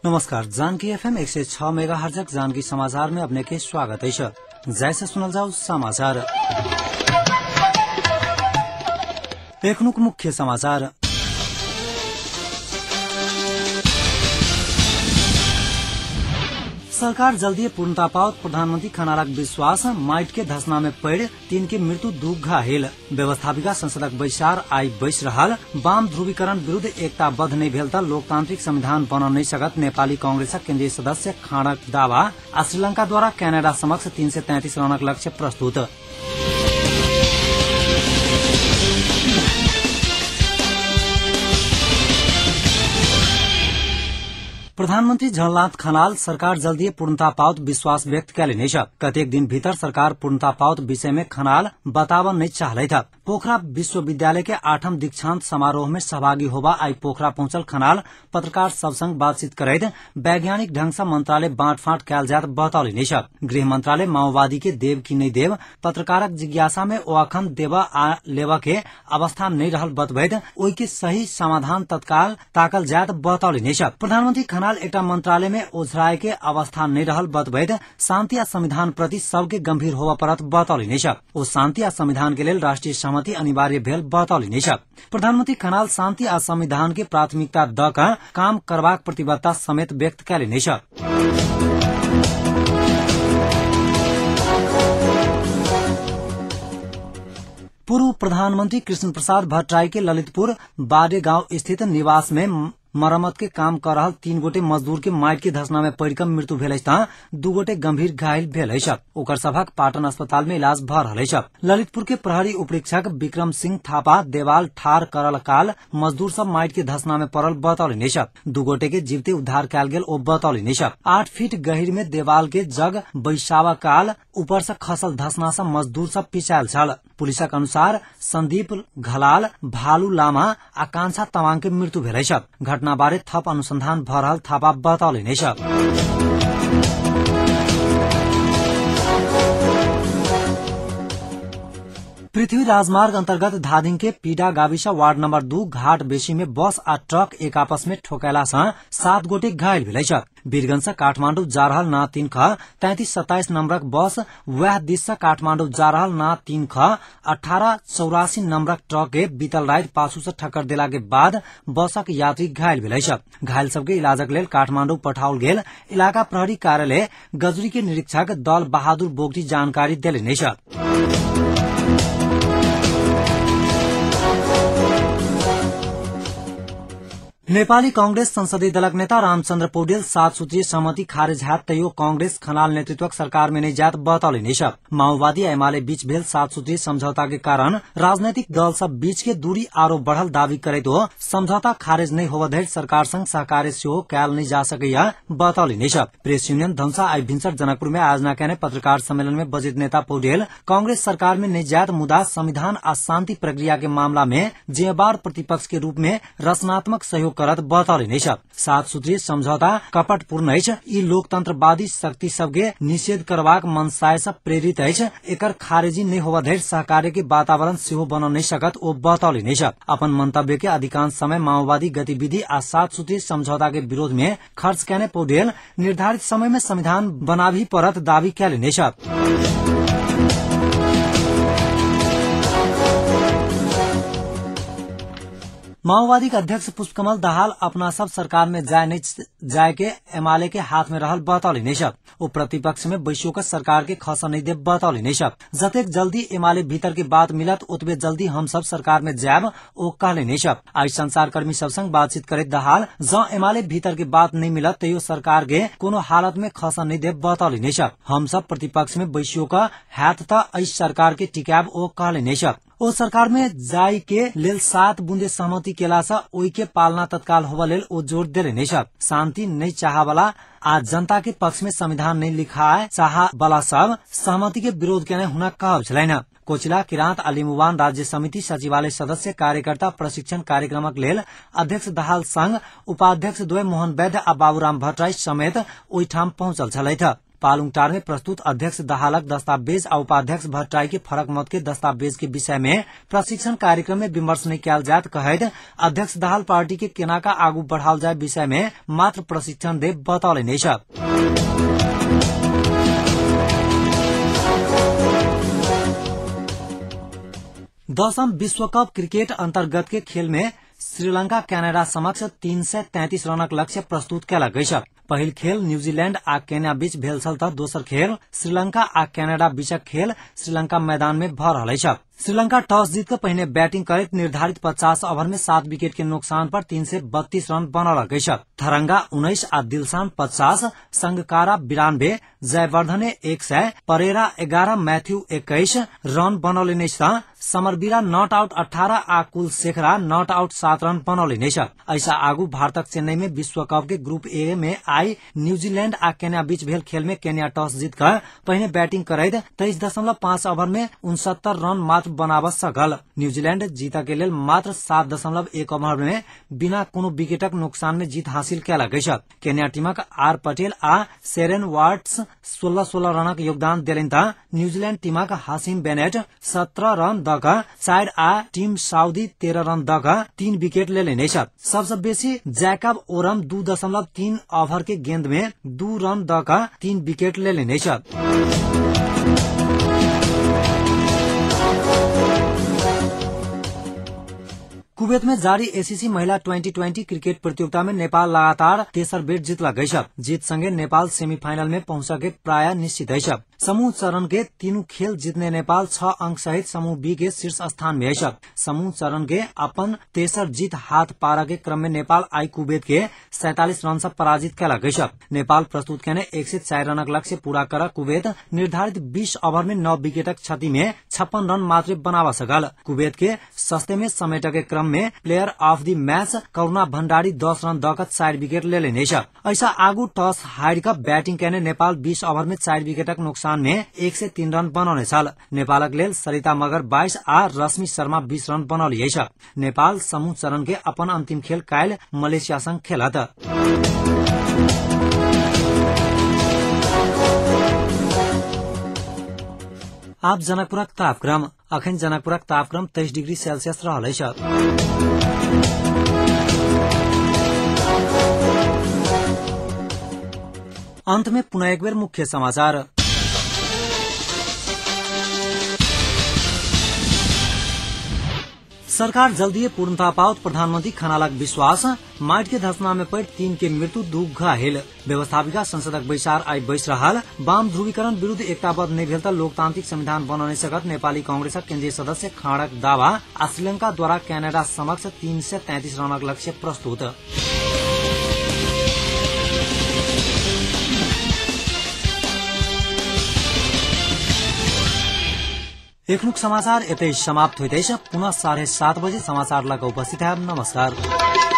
नमस्कार, Janaki FM 106 megahertz Janaki समाचार में अपने के स्वागत है। जैसे सुनल जाओ समाचार। एखनुक मुख्य समाचार। सरकार जल्दी पूर्णता पाओत प्रधानमंत्री खनालक विश्वास। माइट के धसना में पड़ 3 के मृत्यु, 2 घायल। व्यवस्थापिका संसदक बैसार आई बैस रहल। वाम ध्रुवीकरण विरूद्ध एकताबद्ध नहीं भेल त लोकतांत्रिक संविधान बन नहीं सकत नेपाली कांग्रेसक केन्द्रीय सदस्य खाँडक दावा। आ श्रीलंका द्वारा कनाडा समक्ष 333 रनक लक्ष्य प्रस्तुत। प्रधानमंत्री झलनाथ खनाल सरकार जल्दी पूर्णता पाओत विश्वास व्यक्त कैले छ। कतेक दिन भीतर सरकार पूर्णता पाओत विषय में खनाल बतावन नहीं चाहले था। पोखरा विश्वविद्यालय के 8म दीक्षांत समारोह में सहभागी होबा आई पोखरा पहुंचल खनाल पत्रकार सब संग बातचीत करैत वैज्ञानिक ढंग से मंत्रालय बांटफांट कैल जात बतौले छ। गृह मंत्रालय माओवादी के देव की नहीं देव पत्रकारक जिज्ञासा में ओ अखन देवा आ लेवा के अवस्था नहीं रहल बतबैत ओहि के सही समाधान तत्काल ताकल जात बतौले छ। प्रधानमंत्री खनाल एकटा मंत्रालय में ओझराए के अवस्था नहीं रहल बतबैत शांति आ संविधान प्रति सबके गंभीर होवा परत बतौले छ। ओ शांति आ संविधान के लेल राष्ट्रीय सहमति अनिवार्य भेल बतौले छ। प्रधानमंत्री खनाल शांति आ संविधान के प्राथमिकता द क काम करबाक प्रतिबद्धता समेत व्यक्त कैले छ। पूर्व प्रधानमंत्री कृष्ण प्रसाद भट्टराई के ललितपुर बाडे गांव स्थित निवास में मरम्मत के काम कर रहल 3 गोटे मजदूर के माइट के धसना में पड़ के मृत्यु भेल अछि, 2 गोटे गंभीर घायल भेल अछि। ओकर सभक पाटन अस्पताल में इलाज भ रहल अछि। ललितपुर के प्रहरी उपरीक्षक विक्रम सिंह थापा देवाल ठार करल काल मजदूर सब माइट के धसना में पड़ल बतौलनि अछि। 2 गोटे के जीविते उद्धार कयल गेल ओ बतौलनि अछि। 8 फीट गहीर में देवाल के जग बैसावा काल ऊपर से खसल धसना से मजदूर सब पिचायल छल। पुलिसक अनुसार संदीप घलाल, भालू लामा आ कांछा तवांग के मृत्यु भेल अछि। घटना बारे थप अनुसंधान भ रहल थापा बतौलनि अछि। पृथ्वी राजमार्ग अंतर्गत धादिङ के पीडा गाविस वार्ड नम्बर 2 घाट बेसी में बस आ ट्रक एक आपस में ठोकैला से 7 गोटे घायल भेल अछि। वीरगंज से काठमांडू जा रहल ना 3 ख 3327 नम्बरक बस वएह दिस से काठमांडू जा रहल ना 3 ख 1884 नम्बरक ट्रक के बीतल राति पाछू से ठक्कर देला के बाद बसक यात्री घायल भेल अछि। घायल सबके इलाजक लेल काठमांडू पठाओल गेल इलाका प्रहरी कार्यालय गजुरी के निरीक्षक दल बहादुर बोगटी जानकारी देलनि अछि। नेपाली कांग्रेस संसदीय दलक नेता रामचंद्र पौडेल 7 सूत्रीय सहमति खारिज हैत तैयो कांग्रेस खनाल नेतृत्वक सरकार में नहीं जात बतौलनि अछि। माओवादी एमाले बीच भेल 7 सूत्रीय समझौता के कारण राजनैतिक दल सब बीच के दूरी आरो बढ़ल दावी करैत हो समझौता खारिज नहीं होब धरि सरकार संग सहकार्य सेहो कैल नहीं जा सकैया बतौलनि अछि। प्रेस यूनियन धनुषा आई भिनसर जनकपुर में आयोजना केने पत्रकार सम्मेलन में बजैत नेता पौडेल कांग्रेस सरकार में नहीं जात मुदा संविधान आ शांति प्रक्रिया के मामला में जिम्मेवार प्रतिपक्ष के रूप में रचनात्मक सहयोग करत बतौलनि अछि। 7 सूत्रीय समझौता कपटपूर्ण अछि। ई लोकतंत्रवादी शक्ति सबके निषेध करबाक मनसाय से प्रेरित अछि। एकर खारिजी नहीं होब धरि सहकार्य के वातावरण सेहो बन नहीं सकत ओ बतौलनि अछि। अपन मंतव्य के अधिकांश समय माओवादी गतिविधि आ 7 सूत्रीय समझौता के विरोध में खर्च केने पौडेल निर्धारित समय में संविधान बनाबी परत दावी कैलनि अछि। माओवादी के अध्यक्ष पुष्पकमल दाहाल अपना सब सरकार में जाय नहीं जाय के एमाले के हाथ में रहल बतौलनि अछि। ओ प्रतिपक्ष में बैसियो के सरकार के खस नहीं देव बतौलनि अछि। जतेक जल्दी एमाले भीतर के बात मिलत ओतबे जल्दी हम सब सरकार में जायब ओ कहलनि अछि। आई संचारकर्मी सब संग बातचीत करैत दाहाल जँ एमाले भीतर के बात नहीं मिलत तैयो सरकार के कोनो हालत में खस नहीं देव बतौलनि अछि। हम सब प्रतिपक्ष में बैसियो के हैत त एहि सरकार के टिकायब ओ कहलनि अछि। ओ सरकार में जाय के लेल 7 बुंदे सहमति केला से ओहि के पालना तत्काल होबा लेल ओ जोर देलनि अछि। शांति नहीं चाह वाला आ जनता के पक्ष में संविधान नहीं लिखाए चाह वाला सब सहमति के विरोध केने हुनक कहब छलनि। कोचिला, किराँत आ लिम्बुवान राज्य समिति सचिवालय सदस्य कार्यकर्ता प्रशिक्षण कार्यक्रमक लेल अध्यक्ष दाहाल संग उपाध्यक्ष द्वय मोहन वैद्य आ बाबूराम भट्टराई समेत ओहिठाम पहुंचल छलथि। पालुङटार में प्रस्तुत अध्यक्ष दाहालक दस्तावेज आ उपाध्यक्ष भट्टराई के फरक मत के दस्तावेज के विषय में प्रशिक्षण कार्यक्रम में विमर्श नहीं कयल जायत कहैत अध्यक्ष दाहाल पार्टी के केना का आगू बढ़ाल जाय विषय में मात्र प्रशिक्षण दे बतौलनि अछि। दसम विश्वकप क्रिकेट अंतर्गत के खेल में श्रीलंका कनाडा समक्ष 333 रनक लक्ष्य प्रस्तुत कयलक अछि। पहिल खेल न्यूजीलैंड आ केन्या बीच भेल छल त दोसर खेल श्रीलंका आ कनाडा बीचक खेल श्रीलंका मैदान में भ रहल अछि। श्रीलंका टॉस जीत क पहिने बैटिंग करैत निर्धारित 50 ओवर में 7 विकेट के नुकसान पर 332 रन बनौलक अछि। थरंगा 19 आ दिलशान 50, संगकारा 92, जयवर्धने 100, परेरा 11, मैथ्यू 21 रन बनौलनि अछि। समरवीरा not out 18 आ कुलशेखरा not out 7 run बनौलनि अछि। ऐसा आगू भारतक चेन्नई में विश्व कप के ग्रुप ए में आई न्यूजीलैंड आ केन्या बीच भेल खेल में केन्या टॉस जीत क पहिने बैटिंग करैत 23.5 ओवर में 69 रन मात्र बनाब सकल। न्यूजीलैंड जीत के लेल मात्र 7.1 ओवर में बिना कोनो विकेटक नुकसान में जीत हासिल कयलक अछि। केन्या टीमक आर पटेल आ सेरेन वाट्स 16-16 रनक योगदान देलनि त न्यूजीलैंड टीमक हासिम बेनेट 17 रन द क 4 आ टीम साउदी 13 रन द क 3 विकेट लेलनि अछि। सबसँ बेसी जैकब ओरम 2.3 ओवर के गेंद में 2 रन द क 3 विकेट लेलनि अछि। कुवैत में जारी एसीसी महिला 2020 क्रिकेट प्रतियोगिता में नेपाल लगातार तेसर बेर जीतलक अछि। जीत संगे नेपाल सेमीफाइनल में पहुंचके के प्राय निश्चित अछि। समूह चरण के तीनू खेल जीतने नेपाल 6 अंक सहित समूह बी के शीर्ष स्थान में अछि। समूह चरण के अपन तेसर जीत हाथ पार के क्रम में नेपाल आई कुवैत के 47 रन से पराजित कयलक अछि। नेपाल प्रस्तुत केने 104 रनक लक्ष्य पूरा कर कुवैत निर्धारित 20 ओवर में 9 विकेटक क्षति में 56 रन मात्र बनावा सकल। कुवैत के सस्ते में समेट के क्रम में player of the match Karuna Bhandari 10 run the क 4 विकेट लेलनि अछि। ऐसा आगू टॉस हारि क बैटिंग केने नेपाल 20 ओवर में 4 विकेटक नुकसान में 103 रन बनौने छल। नेपालक लेल सरिता मगर 22 आ रश्मि शर्मा 20 रन बनौली अछि। नेपाल समूह चरण के अपन अंतिम खेल काल्हि मलेशिया संग खेलत। आब जनकपुरक तापक्रम। अखन जनकपुरक तापक्रम 23 डिग्री सेल्सियस रहल अछि। अंत में पुनः एक बेर मुख्य समाचार। सरकार जल्दीए पूर्णता पाओत प्रधानमंत्री खनालक विश्वास। माटि के धसना में पड़ि 3 के मृत्यु 2 घायल। व्यवस्थापिका संसदक बैसार आइ बैस रहल। वाम ध्रुवीकरण विरूद्ध एकताबद्ध नहि भेल त लोकतांत्रिक संविधान बन नहि सकत नेपाली कांग्रेसक केन्द्रीय सदस्य खाँडक दावा। आ श्रीलंका द्वारा कनाडा समक्ष 333 रनक लक्ष्य प्रस्तुत। एखनुक समाचार एतै समाप्त होइत अछि। पुनः 7:30 बजे समाचार लऽ कऽ उपस्थित हैब। नमस्कार।